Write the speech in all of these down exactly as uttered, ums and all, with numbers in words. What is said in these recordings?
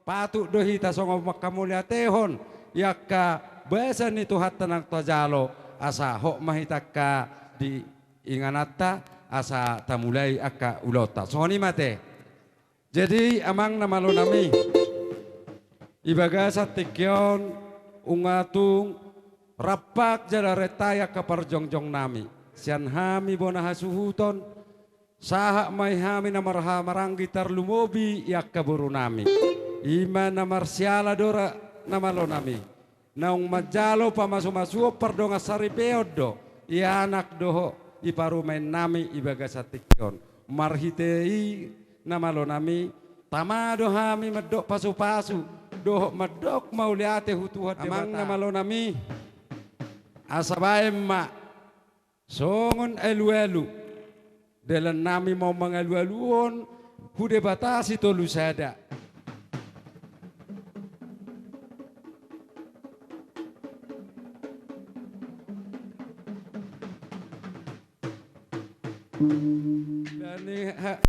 Patut do hita songon manghamauliatehon i angka basa ni Tuhanta naung tajalo, asa hot ma hita angka di ingananta, asa tamulai angka ulaonta. Songon i ma ate. Jadi, amang na malo nami, di bagasan tingki on nunga tung rampak jala rentak angka parjongjong nami. Sian hami bona hasuhuton, sahat ma i hami na marhahamaranggi, tarlumobi i angka boru nami. I ma na marsiala do ra na malo nami. Naung manjalo pamasumasuon pardongan saripeon do i anak dohot i parumaen nami di bagasan tingki on. Marhite i na malo nami, tama do hami mandok pasupasu dohot mandok mauliate tu Tuhan Debata. Amang na malo nami, asa baen ma songon alualu dalan nami ma on mangalualuhon tu Debata Sitolusada. Mula ni ha-,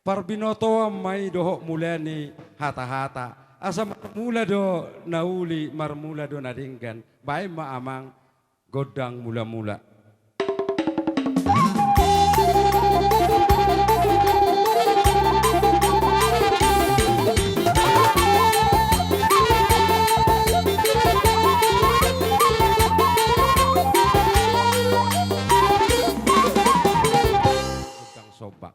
parbinotoan ma i dohot mula ni hatahata. Asa marmula do na uli, marmula do na denggan. Baen ma amang gondang mulamula. Gondang sombak.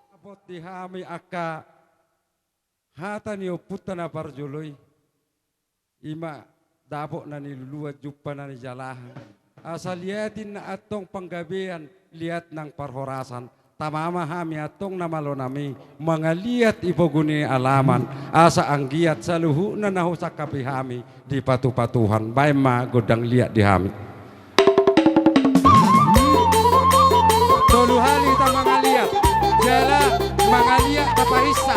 Dapot di hami angka hata ni ompunta na parjolo i. I ma dapot na niluluan, jumpa na nijalahan. Asa liat inna antong panggabean, liat nang parhorasan. Tama ma hami antong na malo nami mangaliat di pogu ni alaman. Asa anggiat saluhutna na husangkapi hami dipatupa Tuhan. Baen ma gondang liat di hami. Tolu hali hita mangaliat. Jala mangaliat tapahinsa.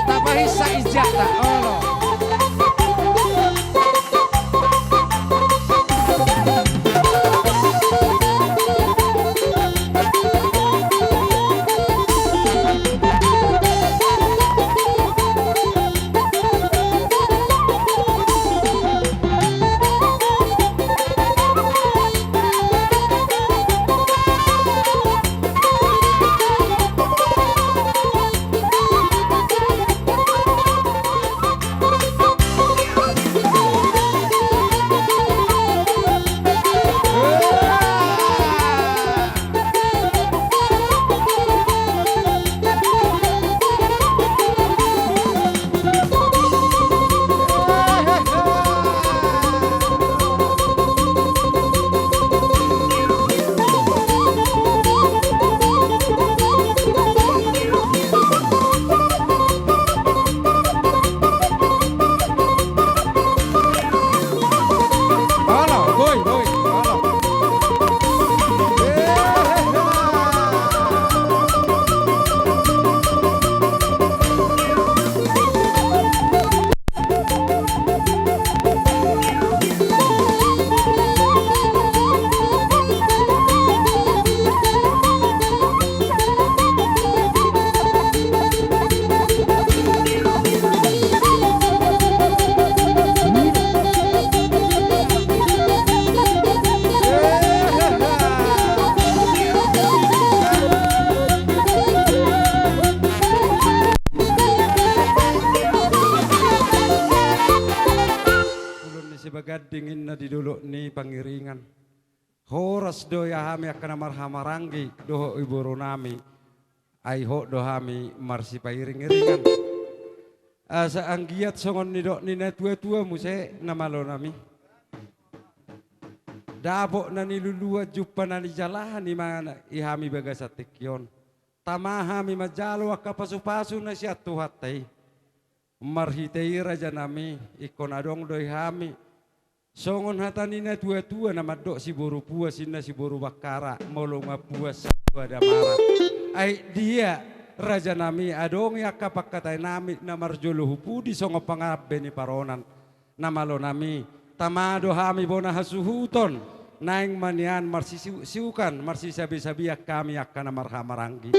Tapahinsa injilta. Olo. Ulaon ni Sibaganding inna di dolok ni Pangiringan. Horas do ia hami angka na marhahamaranggi dohot i boru nami. Ai hot do hami marsipairing-iringan. Asa anggiat songon nidok ni natuatua muse na malo nami. dapot na niluluan, jumpa na nijalahan i ma i hami bagasan tingki on. Tama hami manjalo angka pasupasu na sian Tuhanta i. Marhite i, rajanami, ingkon adong do i hami. Songon hata ni natuatua na mandok, siboru puas ninna siboru bangkara, molo nga puas satu ada mara. Ai dia, rajanami, adong i angka pangkataionnami na marjolo hu pudi songon pangambe ni paronan. Na malonami, tama do hami bona hasuhuton, naeng ma nian marsisiuksiukan, marsisabesabean hami angka na marhahamaranggi.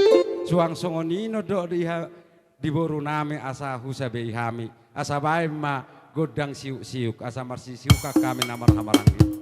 Suang songon i do di ha-, di borunami asa husabei hami. Asa baen ma gondang siuksiuk, asa marsisiukan hami na marhahamaranggi.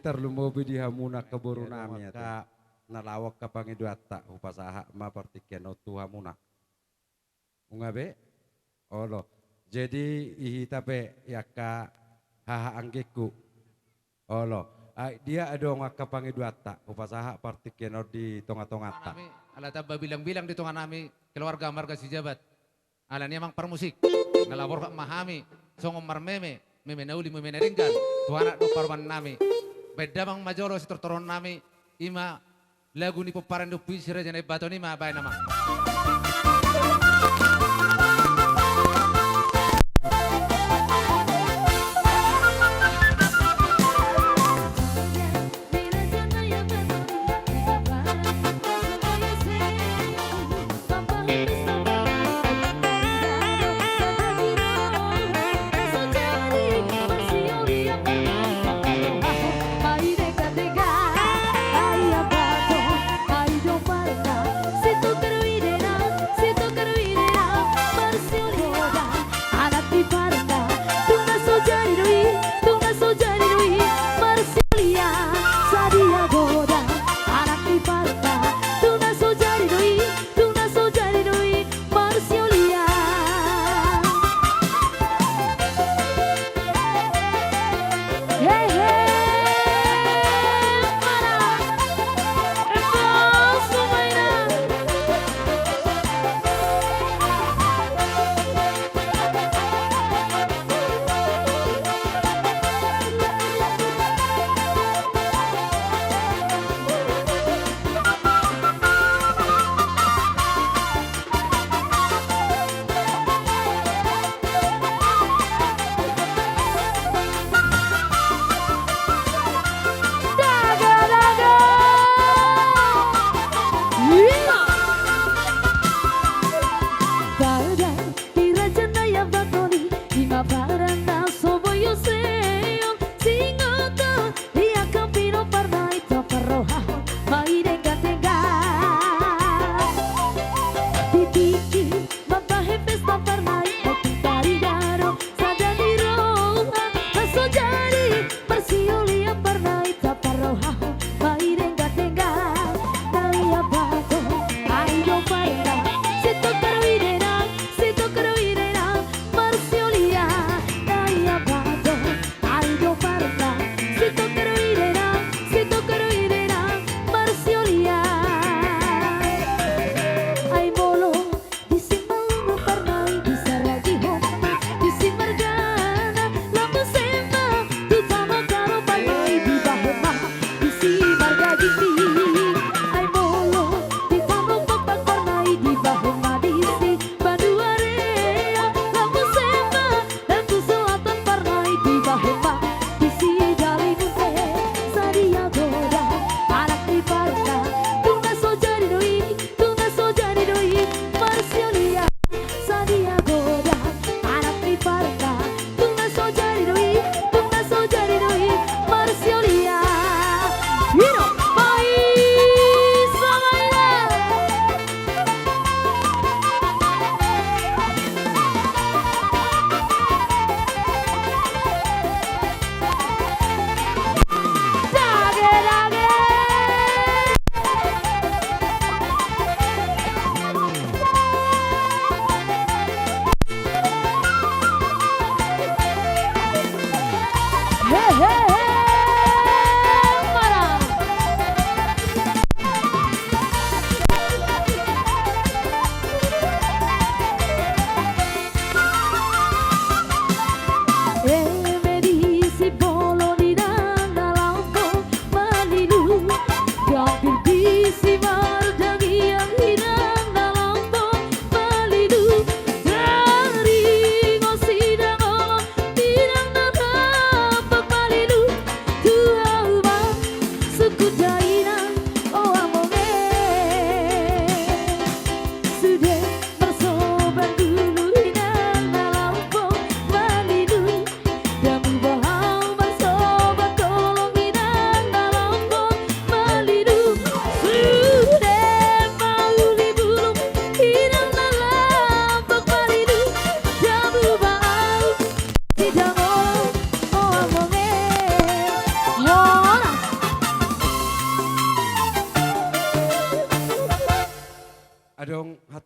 tarlumobi di hamuna angka boru nami, angka na laho angka pangidoanta, hupasahat ma partingkian on tu hamuna. Nunga be? Olo. Jadi i hita pe i angka haha anggingku. Olo. Ai dia adong angka pangidoanta, hupasahat partingkian on di tonga-tonganta. Nami, ala tamba bilang-bilang di tonga nami, keluarga marga Sijabat. Alani i amang parmusik, na laho borhat ma hami songon marmeme, meme na uli, meme na denggan tu anak dohot parumaen nami. Baen damang ma jolo sitortoron nami, i ma lagu ni pomparan ni Ompu i, Si Raja Naibaton, i ma baen amang.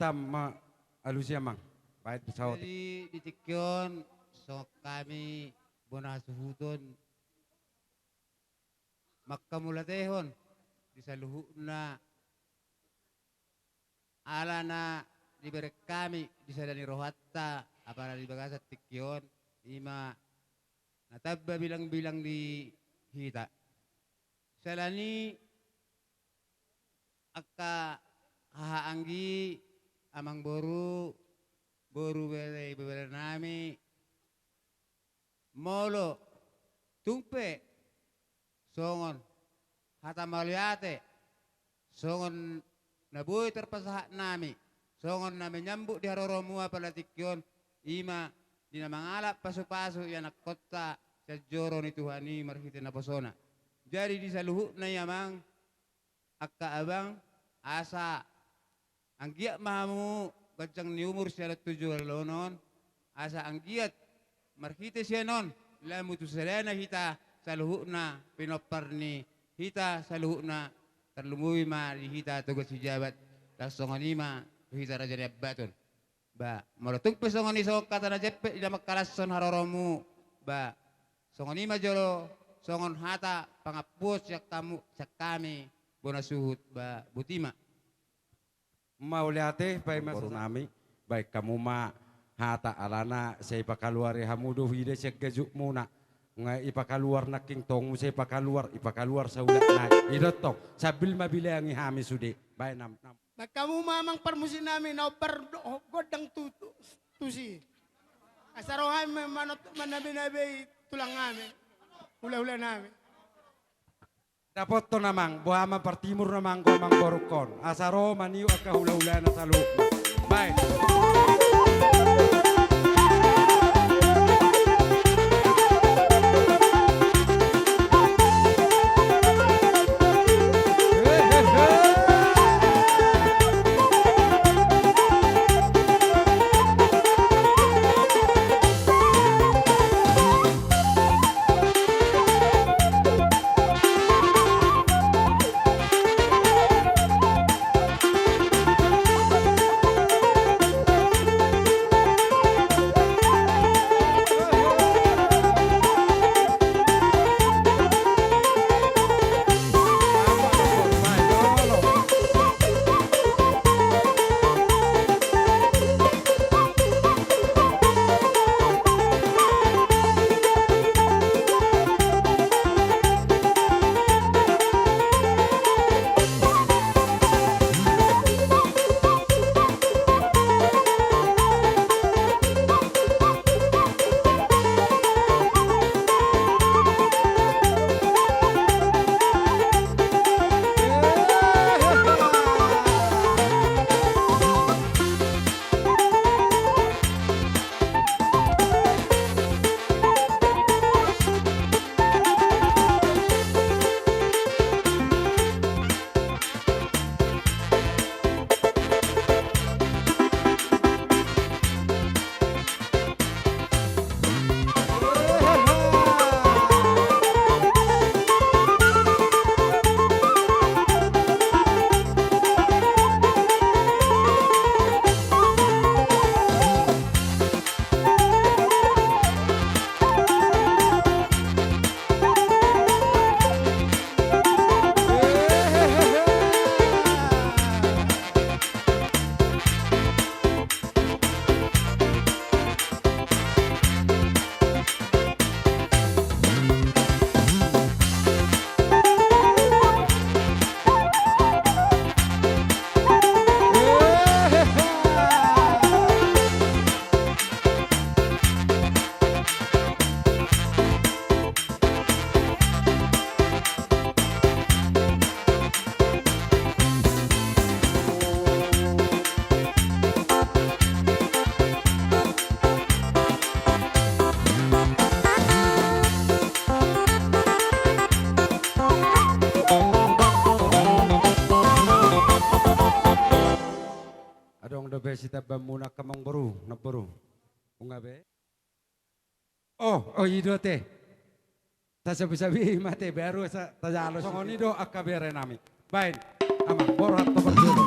Tam ma alusi amang. Baen saotik. Jadi di tingki on songon hami bona hasuhuton manghamauliatehon di saluhutna ala na dibereng hami di sada ni rohanta apala di bagasan tingki on, i ma na tamba bilangbilang di hita. Siala ni angka hahaanggi, amangboru, boru, bere, ibebere nami, molo tung pe songon hata mauliate, songon na boi tarpasahat nami, songon na menyambut di haroromu apala tingki on, i ma di na mangalap pasupasu ianakhonta sian joro ni Tuhan i marhite naposona. Jadi di saluhutna i amang, angka abang, asa anggiat ma hamu ganjang ni umur sian on tu joloan on, asa anggiat marhite sian on lam tu sadana hita saluhutna pinompar ni hita saluhutna, tarlumobi ma di hita Toga Sijabat, laos songon i ma tu hita Raja Nai Ambaton. Ba, molo tung pe songon i songon hata na jempek di na mangkalashon haroromu, ba, songon i ma jolo songon hata pangampuon sian hamu, sian hami bona suhut, ba, boti ma. Mauliate, paima boru nami, baen hamu ma hata alana sai ipakaluari hamu do hita sian gajutmuna. Nga ipakaluar nangkin tong muse ipakaluar, ipakaluar saulak nai. I do tong, sambil mabilangi hami sude. Baen am, am. Baen hamu ma amang parmusik nami, na ombar do-, gondang tu, tu, tusi. Asa ro hami ma-, manot-, manabeinabei tulang nami. Hulahula nami. Dapothon amang, boha ma partimur na manggo amang borungkon. Asa ro maniuk angka hulahulana saluhutna. Baen. Adong dope sitambaanmuna amang boru, namboru? Nunga be? Oh, oh, i do ate. Tasabisabi ma ate, baru sa tajalo. Songon i do angka bere nami. Baen, amang, borhat tu parjolo.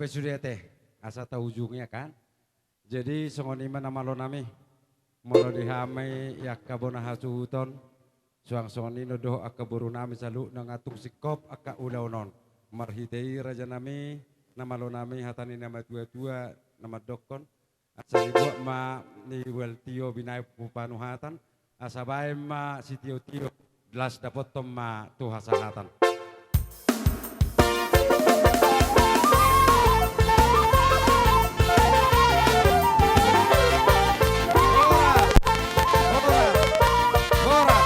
Pe sude ate, asa taujungi ia kan. Jadi songon i ma na malo nami. Molo di hami angka bona hasuhuton, suang songon i do dohot angka boru nami saluhutna nga tung singkop angka ulaon on. Marhite i raja nami, na malo nami, hata ni na matua-tua na mandokkon, asa dibuat ma ni bual tio binahen panuhatan, asa baen ma sitio-tio, las dapothon ma tu hasahatan. Horas, horas, horas.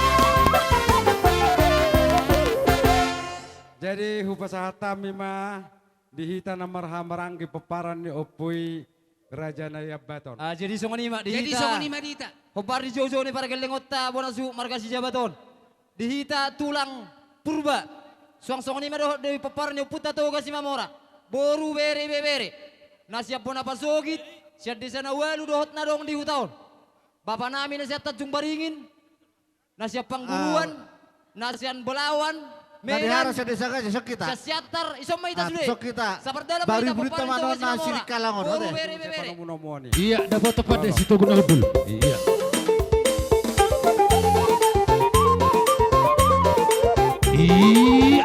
Jadi hupasahat hami ma di hita na marhahamaranggi pomparan ni ompu i, Raja Naiambaton. Ah, jadi songon i ma di hita. Jadi songon i ma di hita. Hombar di joujou ni pargellengonta bona suhut marga Sijabat on. Di hita tulang Purba. Suang songon i ma dohot di pomparan ni ompunta Toga Simamora. Boru, bere, ibebere. Na sian bona pasogit, sian desa na ualu dohot na adong di huta on. Bapa nami na sian Tanjung Baringin, na sian Pangguruan, ah, na sian Balawan, na Medan, dihara sian desa gaja, sian hita. Sian Siantar, ison ma hita sude. Ah, sian hita. Sapardalan ma hita pomparan ni Toga Simamora. Boru, bere, ibebere. Ia, dapotan pande Sitogu na hundul. Ia. Ia.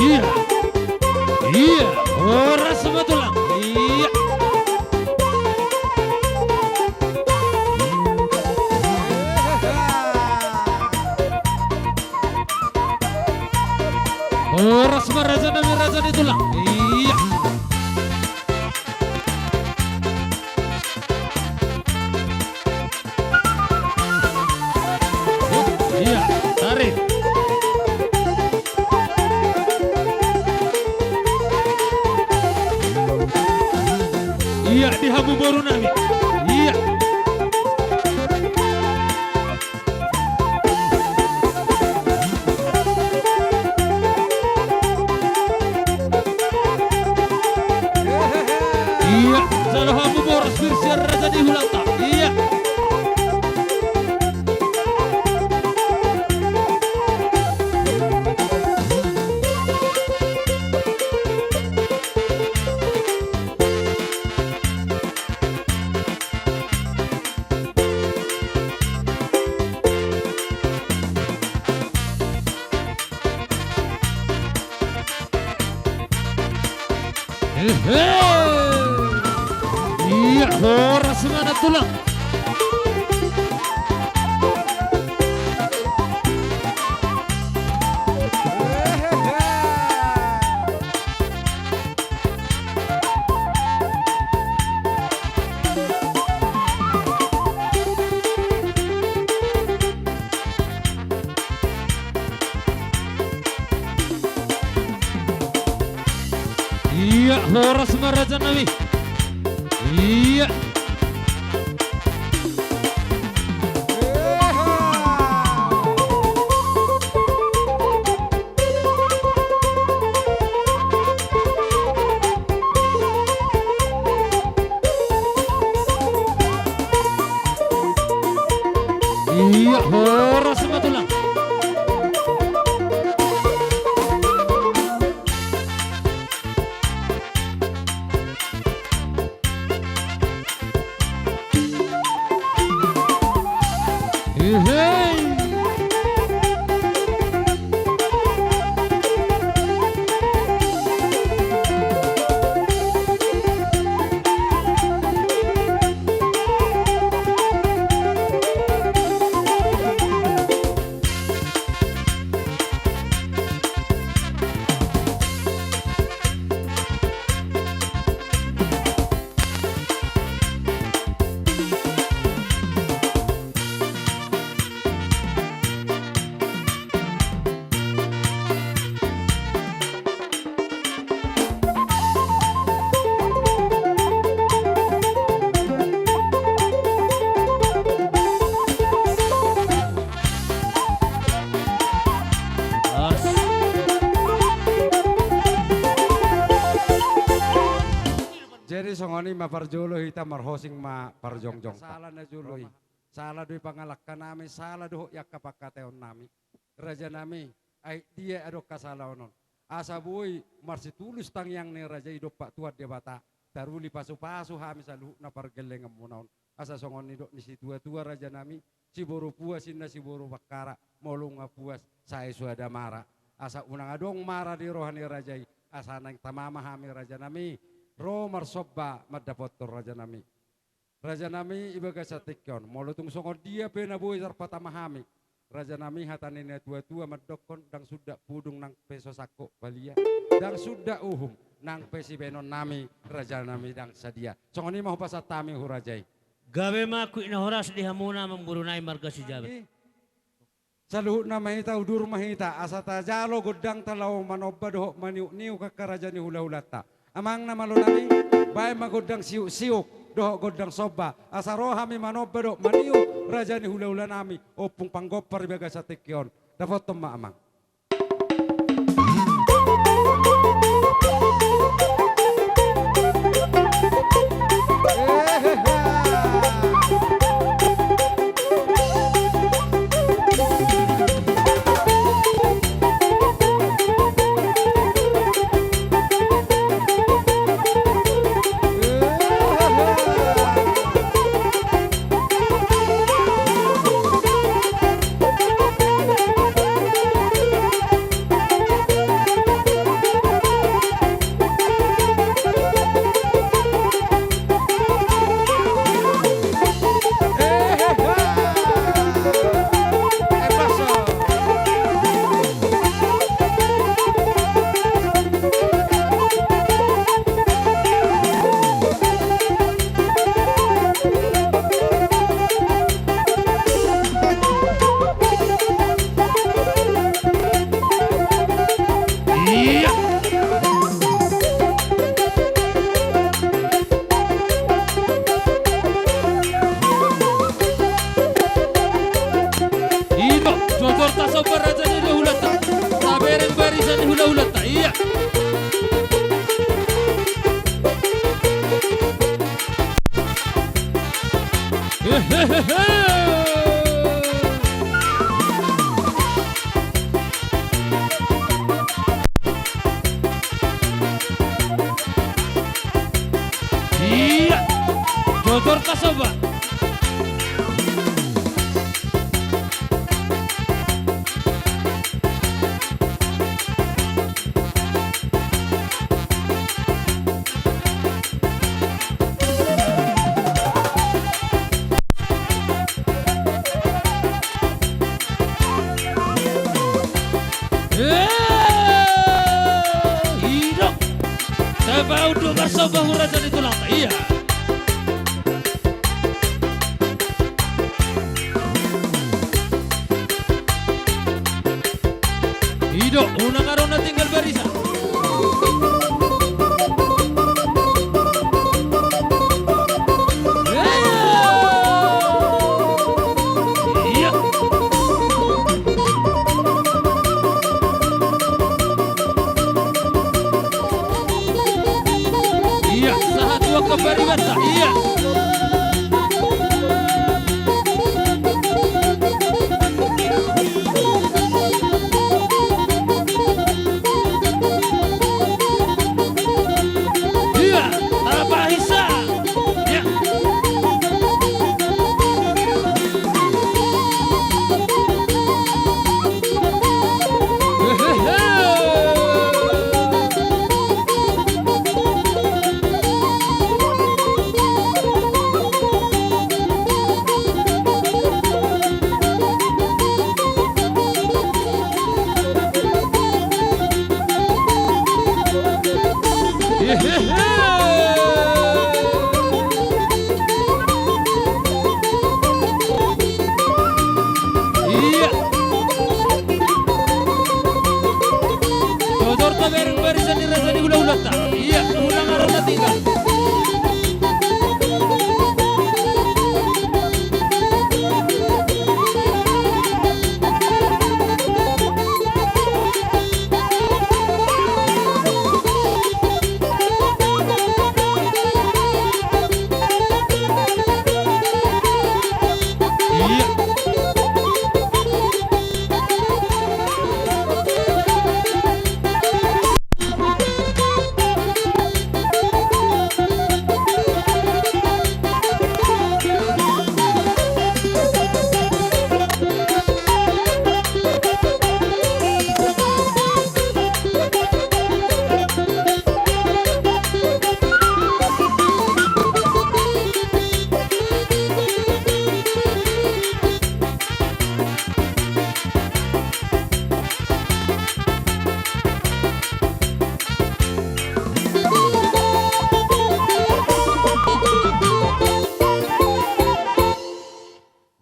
Ia. Ia. Horas ma tulang. Ia. Horas ma raja nami, raja ni tulang. Ia. Ia, tarik. Ia, di hamu boru nami. Ia. Ia, jalo hamu boras, pir sian raja ni hulata. Ia. Ehe. Ia, horas ma na tulang. Ia, horas ma raja nami. Ia. Ia, horas ma tulang. Ehe. Jadi songon i ma parjolo, hita marhosing ma parjongjongta. Sala na jolo i. Sala do i pangalangka nami, sala dohot i angka pangkataion nami. Rajanami, ai dia adong hasalaon on. Asa boi marsitulus tangiang ni raja i dompak Tuhan Debata, taruli pasupasu hami saluhutna pargellenganmuna on. Asa songon nidok ni situatua rajanami, siboru puas inna siboru bangkara, molo nunga puas sai suada mara. Asa unang adong mara di roha ni raja i, asa naeng tama ma hami rajanami, ro marsomba mandapothon rajanami. Rajanami, di bagasan tingki on, molo tung songon dia pe na boi tarpatama hami, rajanami, hata ni natuatua mandokkon, ndang suda pudung nang pe so sangkot balia, ndang suda uhum nang pe sibahenonnami, rajanami, ndang sadia. Songon i ma hupasahat hami tu raja i. Gabe ma quick na horas di hamuna amangboru nami marga Sijabat. Saluhutna ma hita, udur ma hita, asa tajalo gondangta laho manomba dohot maniukniuk angka raja ni hulahulanta. Amang na malo nami, baen ma gondang siuksiuk dohot gondang somba, asa ro hami manomba dohot maniuk raja ni hulahulanami, Ompung Panggompar, di bagasan tingki on. Dapothon ma, amang. Ido, jojor tasomba raja ni hulahulanta. Tabereng barisan ni hulahulanta. Ia. Hehehe. Ia. Jojor tasomba. Eh, ido. Tapaunduk marsomba tu raja ni tulangta. Ia. Ido, unang adong na tinggal barisan. Ia. Ia, sahat tu angka paribasa. Ia. Ia, tapahisa. Ia.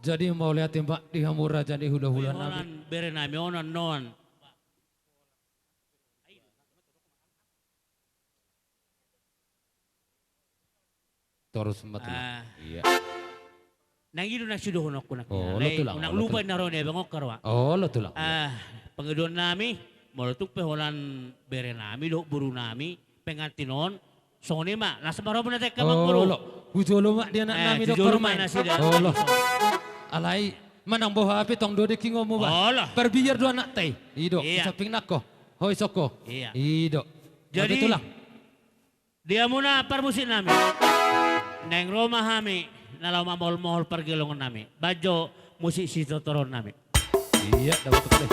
Jadi mauliate ma di hamu raja ni hulahula nami. Holan bere nami on annon. Torus ma tulang. Ah. Iya. Nang i do na sudah honokku nang. Olo tulang. Unang lupa na ro ni abang okkar wa. Olo tulang. Ah, pangidoan nami, molo tung pe holan bere nami dohot boru nami pengantin on, songon i ma, las ma roha na tangka mangkoro. Olo. Hujolo ma di anak nami dohot parumaen. Olo. Alai manang boha pe tong do dengki ngommu ba. Olo. Parbiar do anak ta i. I do, di samping nangko. Ho isongko. Iya. I do. Jadi tulang. Di hamuna parmusik nami. Naeng ro ma hami na laho mamohol-mohol pargelongon nami. Baen jo musik sitotoron nami. Iya, dapat tu.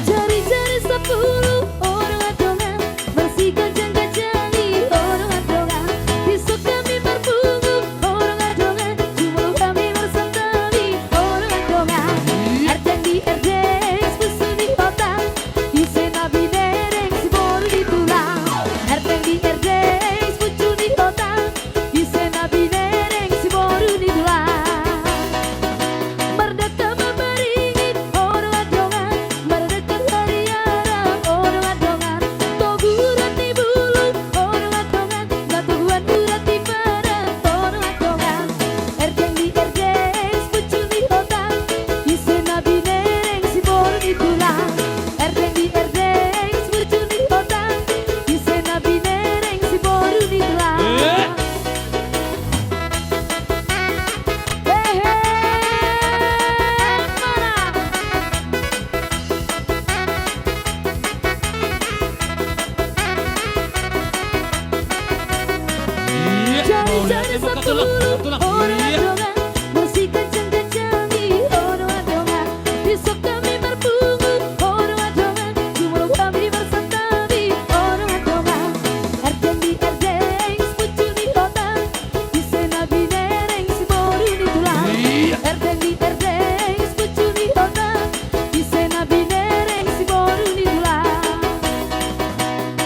Jari-jari sapuluh orang adongan. Marsiganjang-ganjang i orang adongan, dison hami marpungu orang adongan, jumolo hami marsantabi orang adongan. Erdeng di erdeng, pucuk di otang, ise na binereng siboru ni tulang. Erdeng di erdeng, pucuk di otang, ise na binereng siboru ni tulang. Mardangka ma baringin orang adongan, mardangka hariara orang adongan, toguran ni bulung orang adongan, na toguan urat di padan orang adongan. Erdeng di erdeng, pucuk di otang, ise na binereng siboru ni tulang. Erdeng di erdeng, pucuk di otang, ise na binereng siboru ni tulang. Jari-jari sapuluh orang adongan, marsiganjang-ganjang i orang adongan, dison hami marpungu orang adongan, jumolo hami marsantabi orang adongan. Erdeng di erdeng, pucuk di otang, ise na binereng siboru ni tulang. Erdeng di erdeng, pucuk di otang, ise na binereng siboru ni tulang.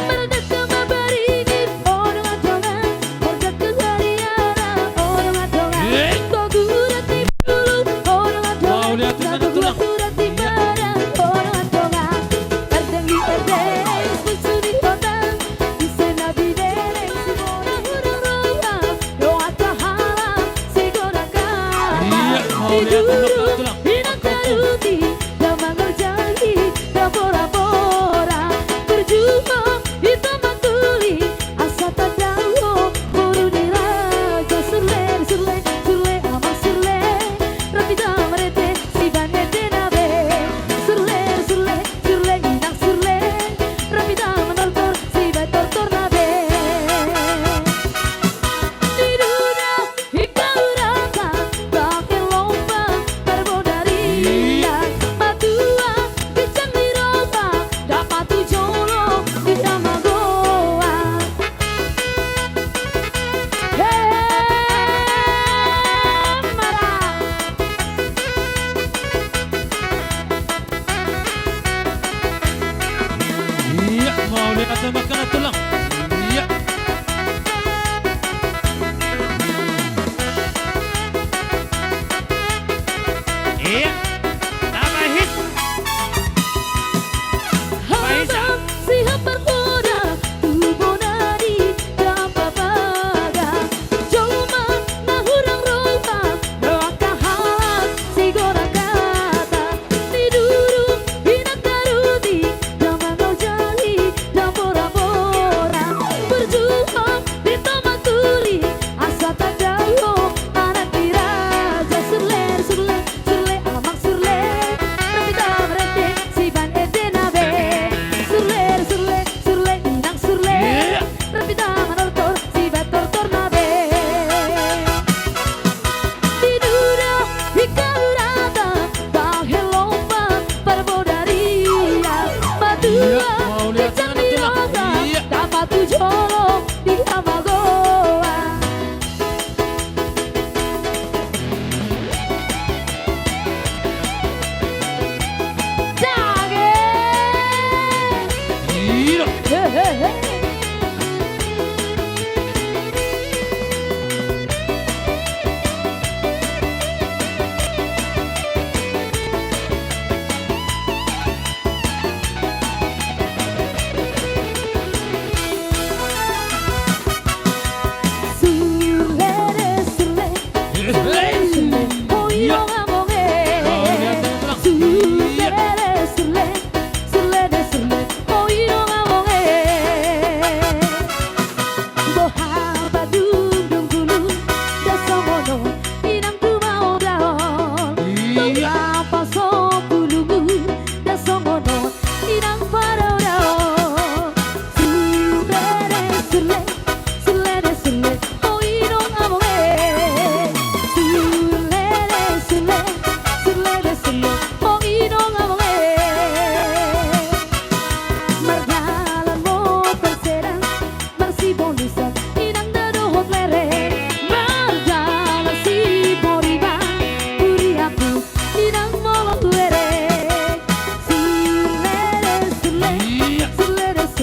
Mardangka ma baringin orang adongan, mardangka hariara orang adongan, toguran ni bulung orang adongan, na toguan urat di padan orang adongan. Erdeng di erdeng, pucuk di otang, ise na binereng siboru ni tulang. Hurang roha, dohot angka halak, sigor angka halak. Di duru, inanta ruti, damang horjali, daporaporan. Burju hita mangkuling, asa tadao boru ni raja. Surle, surle, surle, amang surle. Rap hita marende, sibaen endena be. Surle, surle, surle, inang surle. Rap hita manortor, sibaen tortorna be. Di duda, ingkau rata, bahen lompan, parbodarian, matua, ginjang ni roha, dapot tu jolo, di hamagoan. He, mara. Iya, mauliate ma tulang. Iya. Iya. Tambah hit. Tambah hit. Siap parpoda tu bona ni dampapaga. Jolma na hurang roha, dohot angka halak, sigor angka hata. Di duru, inanta ruti, damang horjali, daporaporan. Burju hita mangkuling, asa tadao anak ni raja. Surle, surle, surle, amang surle. Rap hita marende, sibaen endena be. Surle, surle, surle, inang surle. Rap hita manortor, sibaen tortorna be. Di duda, ingkau rata, bahen lompan, parbodarian, matua, ginjang ni roha, dapot tu jolo, di hamagoan. Dage. Iya. He, he, he.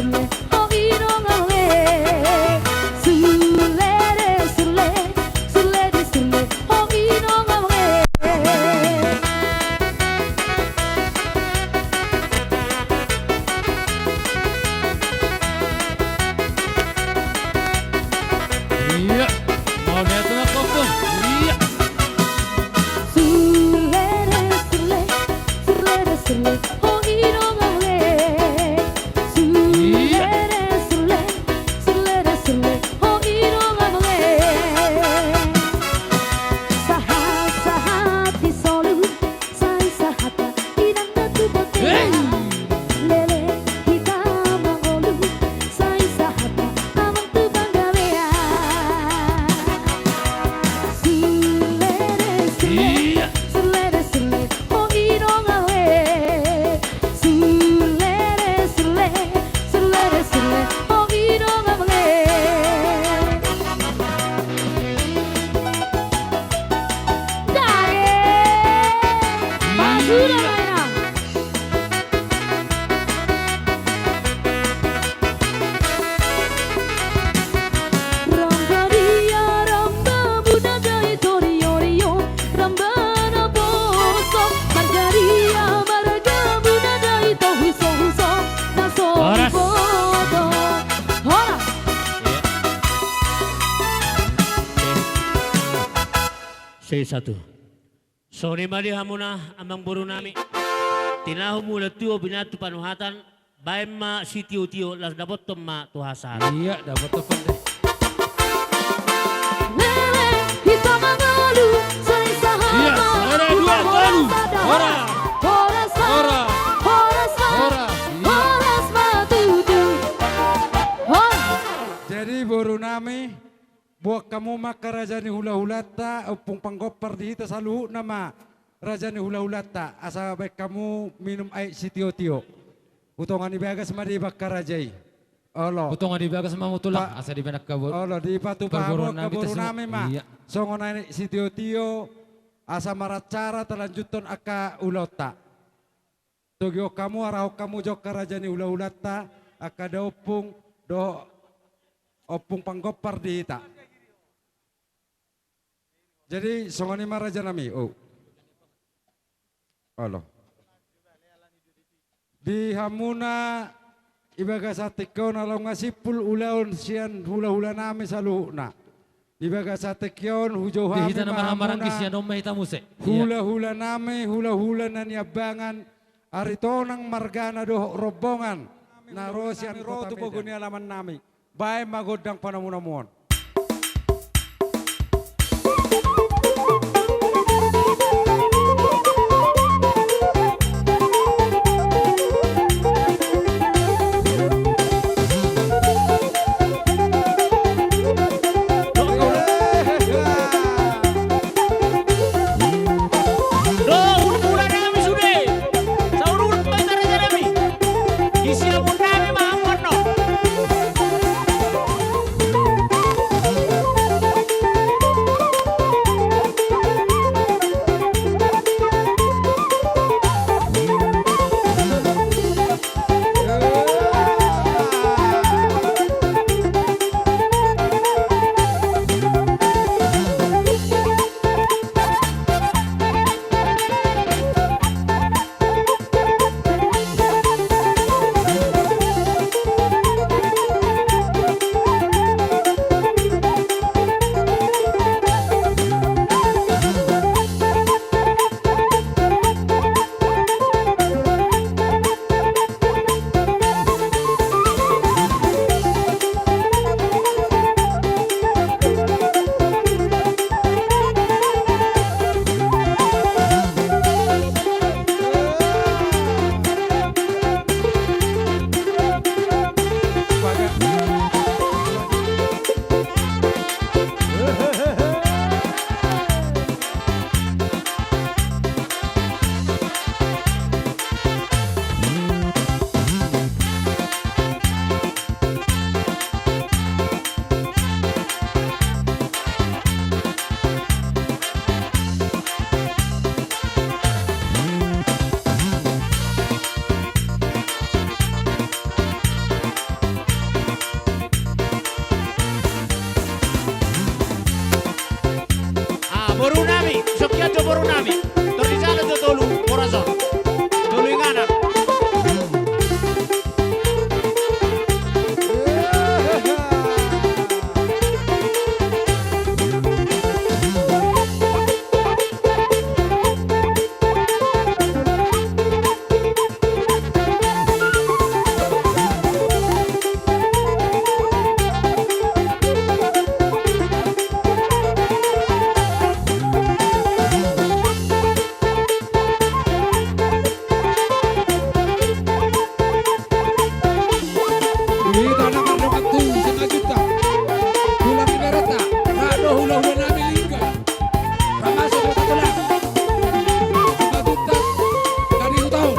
Ho inong amang e. Sulle de sulle, sulle de sulle, ho inong amang e. Ia, mau lihat anak kopung. Ia. Sulle de sulle, sulle de sulle, ho inong amang e. Sulle de sulle, sulle de sulle, ho inong amang e. Sahat, sahat di solu, sai sahat ma inanta tu bontean. Leleng hita mangolu, sai sahat ma amang tu panggabean. Sulle de sulle, sulle de sulle, ho inong amang e. Sulle de sulle, sulle de sulle, ho inong amang e. Dage! Maju da ma inang. Ramba dia, ramba muna da i, torio rio, ramba na poso. Marga dia, marga muna da i, to huso huso, na so boto. Horas. Horas. Iya. Oke. Satu. Songon i ma di hamuna amang boru nami. Tinahu mula tuo binatu panuhatan, baen ma sitio-tio, laos dapothon ma tu hasahatan. Iya, dapothon ma. Leleng hita mangolu, sai sahat ma. Iya, sada, dua, tolu. Horas ma. Horas ma. Horas ma. Horas ma. Horas ma tutu. Horas. Jadi boru nami, boan hamu ma angka raja ni hula-hulanta, ompung panggompar di hita saluhutna ma raja ni hula-hulanta, asa baen hamu minum aek sitio-tio. Hutongan ni bagas ma di angka raja i. Olo. Hutongan ni bagas ma mutulak, asa dibaen angka bo-, olo, dipatupa hamu angka boru nami ma. Iya. Songon aek sitio-tio, asa maracara talanjuthon angka ulaonta. Togihon hamu, arahon hamu jo angka raja ni hula-hulanta, angka daompung dohot ompung panggompar di hita. Jadi songon i ma raja nami. Oh. Olo. Di hamuna di bagasan tingki on, ala nunga simpul ulaon sian hula-hula nami saluhutna. Di bagasan tingki on hujou hami ma hamuna, hula-hula nami, hula-hula na niambangan Aritonang margana dohot rombongan na ro sian kota Medan. Baen ma gondang panamu-namuon. Ongkian do boru nami, tor dijalo do tolu boras on, tolu inganan. Hita na mardongan tu Simanjuntak, tulang ni berenta, na do hulahula nami Lingga. Hamaso do tatolang. Simanjuntak, dari Hutaon,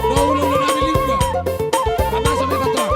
do hulahula nami Lingga. Hamaso do tatolang.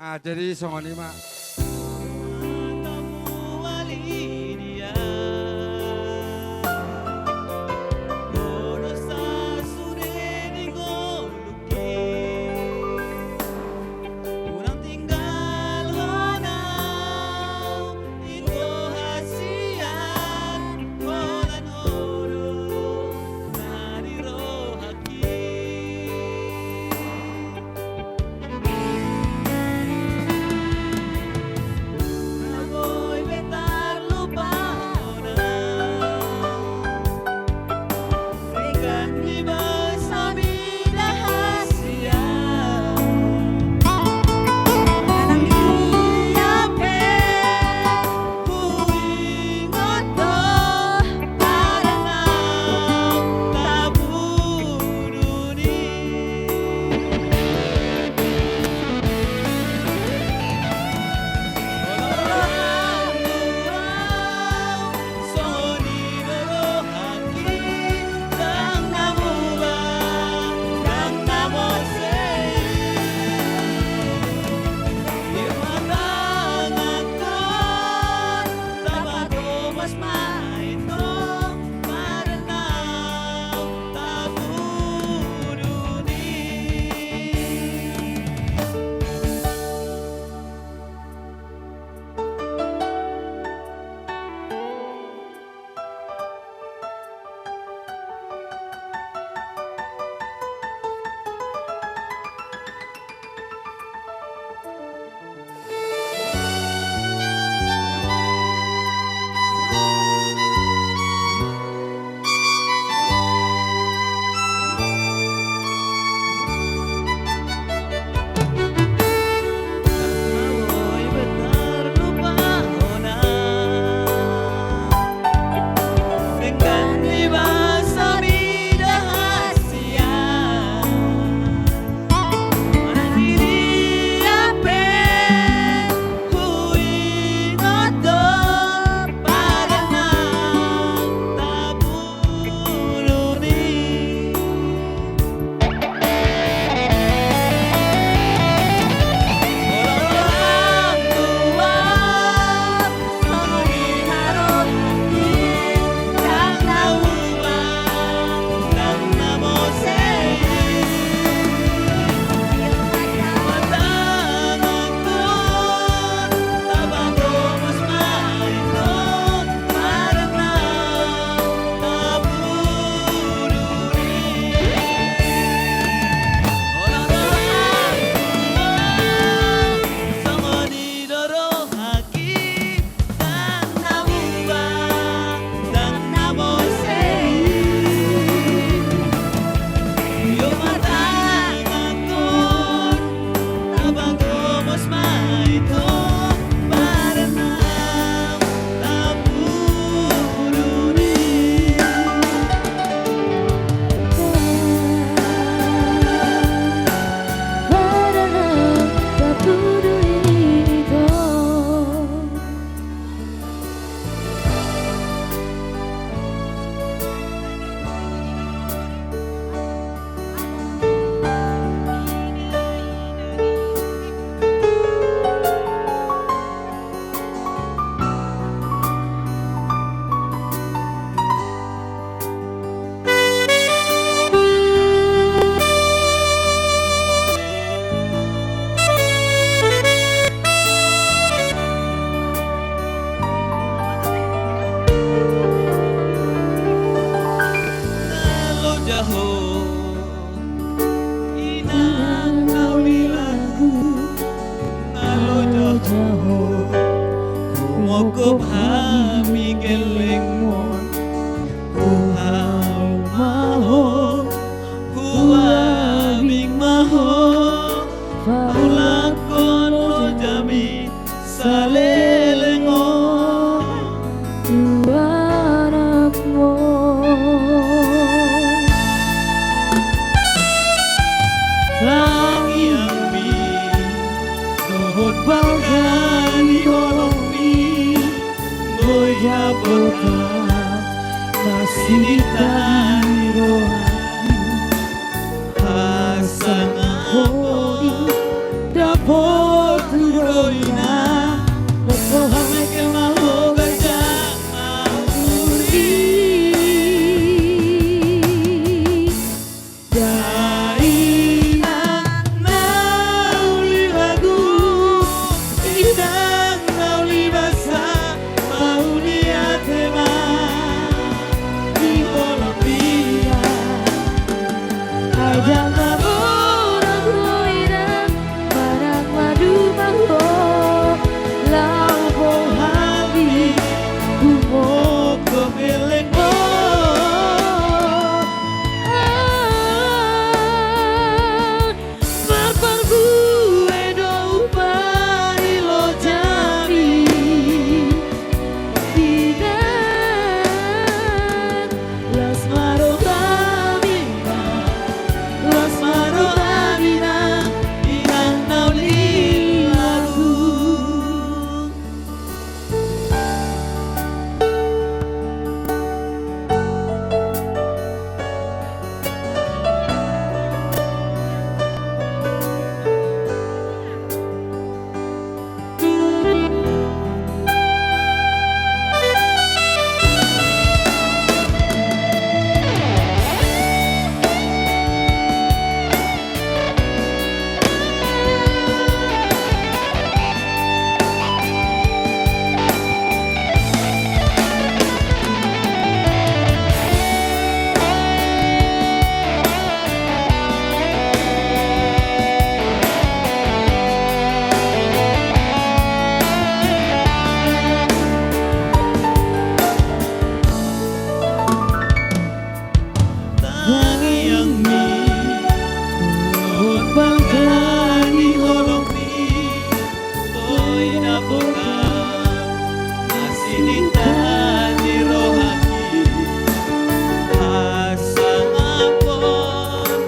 Ah, jadi songon i ma. Gokhon hami gellengmon, huhaum ma ho, huabing ma ho, paulakhon lojami saleleng on tu anakmon. Tangiangmi dohot balga ni holongmi, boi dapotan na sininta ni rohangki. Hasangapon dapot tu do inang, las roha mengkel ma ho ganjang ma umurmi. Dainang na uli lagu, inang na uli basa, mauliate ma di holongmi. Ai ndang na borat do inang, manang maduma ho, laho bohal di humongkop gellengmon. Ah, marparbue do umpari lojami, inang, las ma rohami, las ma rohami, inang na uli lagu. Tangiangmi dohot balga ni holongmi, boi dapotan na sininta ni rohangki. Hasangapon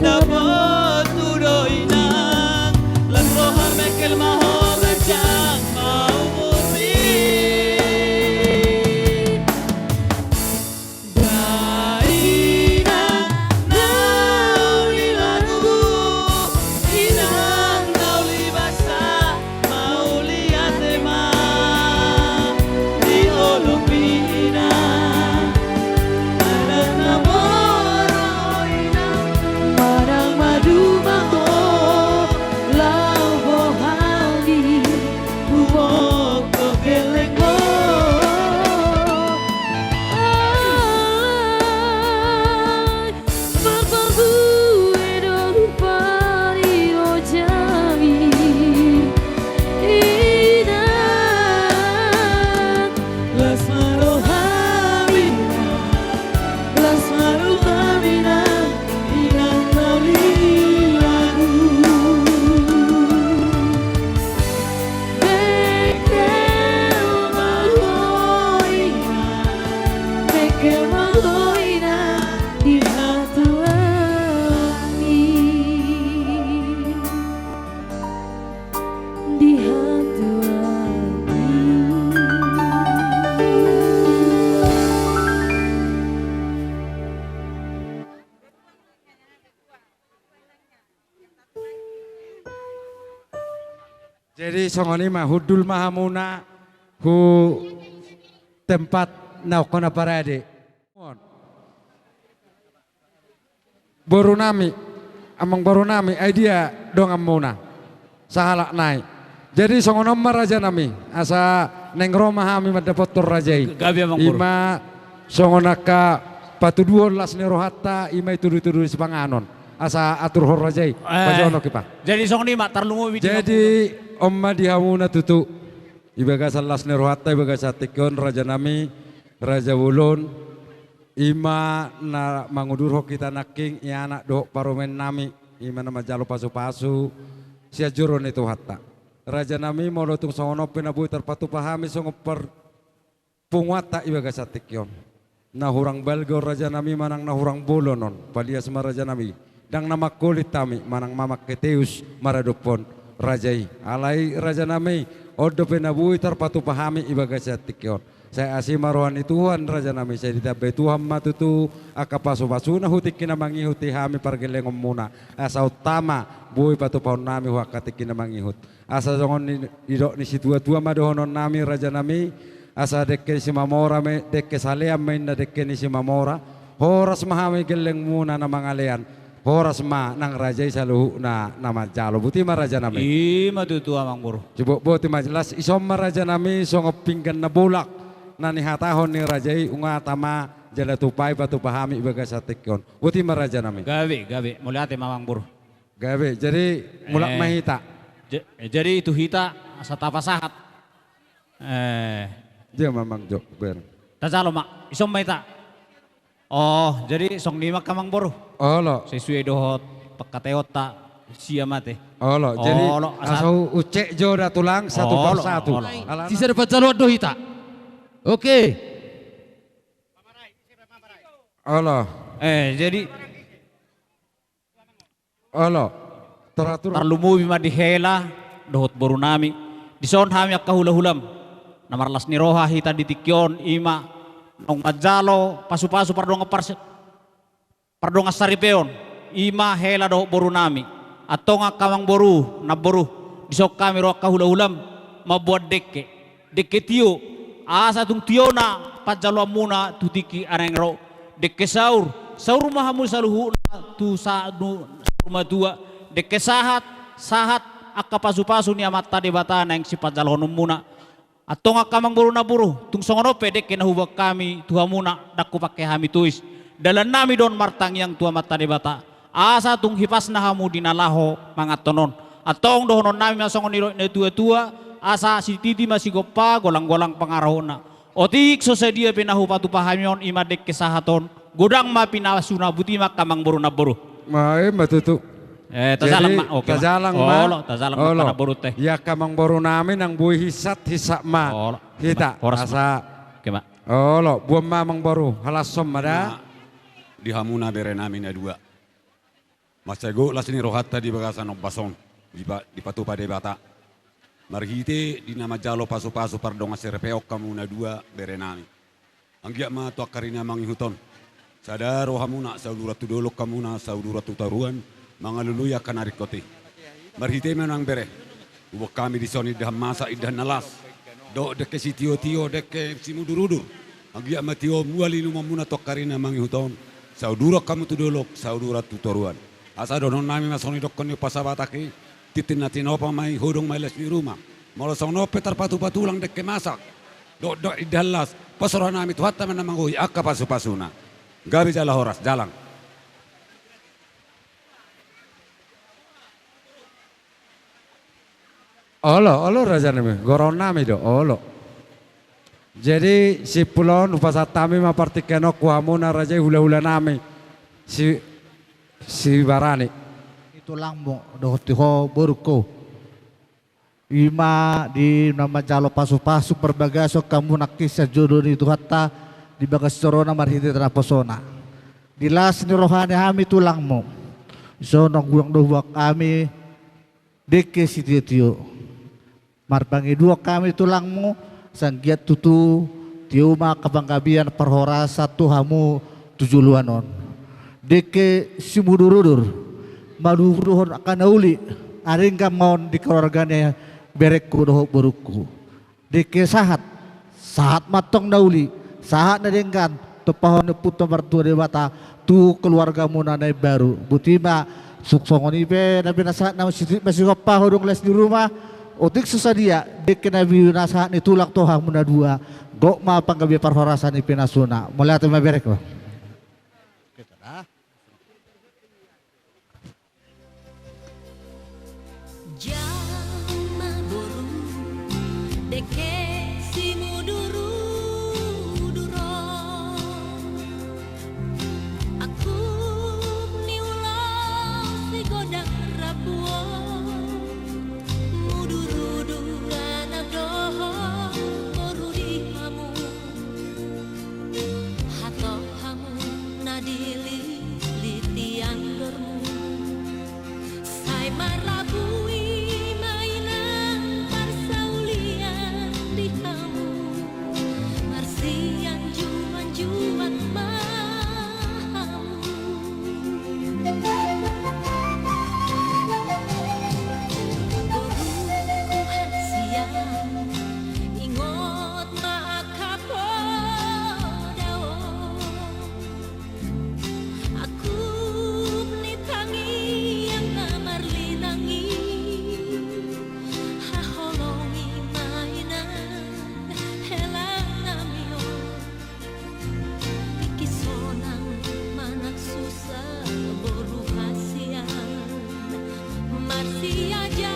dapot tu do inang, las roha mengkel ma ho ganjang ma umurmi. Dainang na uli lagu, inang na uli basa, mauliate ma di holongmi inang. Ai ndang na borat do inang, manang maduma ho, laho bohal di humongkop gellengmon. Ai marparbue do umpari lojami, inang, las ma rohami, las ma rohami, inang na uli lagu. Mengkel ma ho inang, mengkel ma ho inang di hatuami. Di hatuami. Jadi songon i ma, hundul ma hamuna tu tempat na hona parade. Boru nami, amang boru nami, ai dia donganmuna sahalak nai? Jadi songon on ma raja nami, asa naeng ro ma hami mandapothon raja i. Gabe, amang boru. I ma songon angka patuduhon las ni rohanta, i ma i tudutudu ni sipanganon. Asa aturhon raja i. Eh, pajonok i pa. Jadi songon i ma, tarlumobi di hamuna. Jadi on ma di hamuna tutu. Di bagasan las ni rohanta, di bagasan tingki on, raja nami, raja bolon, i ma na mangudurhon hita nangkin, i anak dohot parumaen nami, i ma na manjalo pasu-pasu sian joro ni Tuhanta. Raja nami, molo tung songon on pe na boi tarpatupa hami songon par-, punguanta di bagasan tingki on. Na hurang balga on, raja nami, manang na hurang bolon on, palias ma, raja nami. Ndang na mangkolit hami manang mamangke teus maradophon raja i. Alai, raja nami, on dope na boi tarpatupa hami di bagasan tingki on. Sai asi ma roha ni Tuhan, raja nami, sai ditambai Tuhan ma tutu angka pasu-pasuna tu tingki na mangihut i hami pargellengonmuna. Asa unta ma boi patupahon nami tu angka tingki na mangihut. Asa songon ni, didok ni situa-tua ma dohonon nami, raja nami, asa dengke Simamora ma, dengke salean ma inna dengke ni Simamora. Horas ma hami gellengmuna na mangalean. Horas ma nang raja i saluhutna na manjalo. Boti ma, raja nami. I ma tutu, amangboru. Cukup boti ma, jelas ison ma, raja nami, songon pinggan na bolak na nihatahon ni raja i, ungata ma jala tupa i patupa hami di bagasan tingki on. Boti ma, raja nami. Gabe, gabe. Mauliate ma, amangboru. Gabe, jadi mulak ma hita. Eh, ja-, jadi tu hita asa tapasahat. Eh. Dia memang jok ber. Tajalo ma, ison ma hita. Oh, jadi songon i ma, amangboru. Olo. Sesuai dohot pangkataionta, sia ma ate. Olo, jadi olo, asa, asa u-, ucek jo da tulang satu per satu. Olo. Alana sisada panjaloan do hita. Oke. Olo. Eh, jadi olo, teratur. Tarlumobi ma di hela dohot boru nami. Dison hami angka hula-hulam, na marlas ni roha hita di tingki on, i ma naung manjalo pasu-pasu pardongan parse-, pardongan saripeon, i ma hela dohot boru nami. Antong angka amangboru, namboru, dison hami ro angka hula-hulam mamboan dengke. Dengke tio, asa tung tiona panjaloanmuna tu tingki na naeng ro. Dengke saur, saur ma hamu saluhutna tu sa-, nu-, saur matua. Dengke sahat, sahat angka pasu-pasu ni Amanta Debata naeng sipanjalohononmuna. Antong angka amangboru, namboru, tung songon on pe dengke na huboan hami tu hamuna, ndang hupangke hami tois. Dalan nami do on martangiang tu Amanta Debata, asa tung hipasna hamu di na laho manganhon on. Antong dohonon nami ma songon nidok ni natua-tua, asa sititi ma sigompa, golang-golang pangarahutna. Otik so sadia pe na hupatupa hami on, i ma dengke sahat on, godang ma pinasuna. Boti ma, angka amangboru, namboru. Ma, i ma tutu. Eh, tajalang ma. Oke ma. Tajalang ma. Olo, tajalang ma, olo, angka namboru te. Ia, angka amangboru nami, nang boi hinsat, hinsat ma. Olo. Hita. Horas ma. Asa. Oke ma. Olo, boan ma, amangboru, halashon ma da. Nah, di hamuna bere nami na dua. Mansai gok las ni rohanta di bagasan ombas on, dipa-, dipatupa Debata. Marhite di na manjalo pasu-pasu pardongan saripeon hamu na dua bere nami. Anggiat ma tu angka ari na mangihut on, sada rohamuna, sauduran tu dolok hamuna, sauduran tu toruan, mangalului angka na ringkot i. Marhite i ma, nang bere, huboan hami dison indahan masak, indahan na las, dohot dengke sitio-tio, dengke simudur-udur. Anggiat ma tio mual inumonmuna tu angka ari na mangihut on, sauduran hamu tu dolok, sauduran tu toruan. Asa dohonon nami ma songon nidokkon ni umpasa Batak i: Tintin na tinopa ma i, hodong ma i las ni ruma. Molo songon on pe tarpatupa tulang dengke masak dohot, dohot indahan las, pos roha nami, Tuhanta ma na mangohi angka pasu-pasuna. Gabe jala horas, jalang. Olo, olo, raja nami, goraon nami do, olo. Jadi, simpul on, hupasahat hami ma partingkian on tu hamuna, raja i, hula-hula nami, si, si barani. Di tulangmu dohot di ho borungku, i ma di na manjalo pasu-pasu parbagason hamu nangkin sian joro ni Tuhanta di bagas joro na marhite naposona. Di las ni roha ni hami tulangmu, songon godang do huboan hami dengke sitio-tio. Marpangidoan hami tulangmu, sai anggiat tutu tio ma angka panggabean parhorasan tu hamu tu joloan on. Dengke simudur-udur, manurduhon angka na uli, na denggan ma on di keluarga ni berengku dohot borungku. Dengke sahat, sahat ma antong na uli, sahat na denggan, tumpahon ni Ompunta Martua Debata tu keluargamuna na imbaru. Boti ma, tung songon i pe na pinasahat nami, sititi ma sigompa, hodong las ni ruma. Otik so sadia dengke na pinasahat ni tulang tu hamu na dua, gok ma panggabean parhorasan ni pinasuna. Mauliate ma, berengku. Jalang ma boru, Dengke simudurudur on, angkup ni ulos di godang rambu on, mudurudur anak dohot boru di hamu. Hatop hamu na dililiti andormu, sai marlabui ma inang parsaulian di hamu, marsianjuanjuan ma hamu. Borungku hasian, ingot ma angka poda on. Angkup ni tangiang na marlinang i, haholongi ma inang hela nami on. Tingki sonang manang susa boru hasian, marsiaja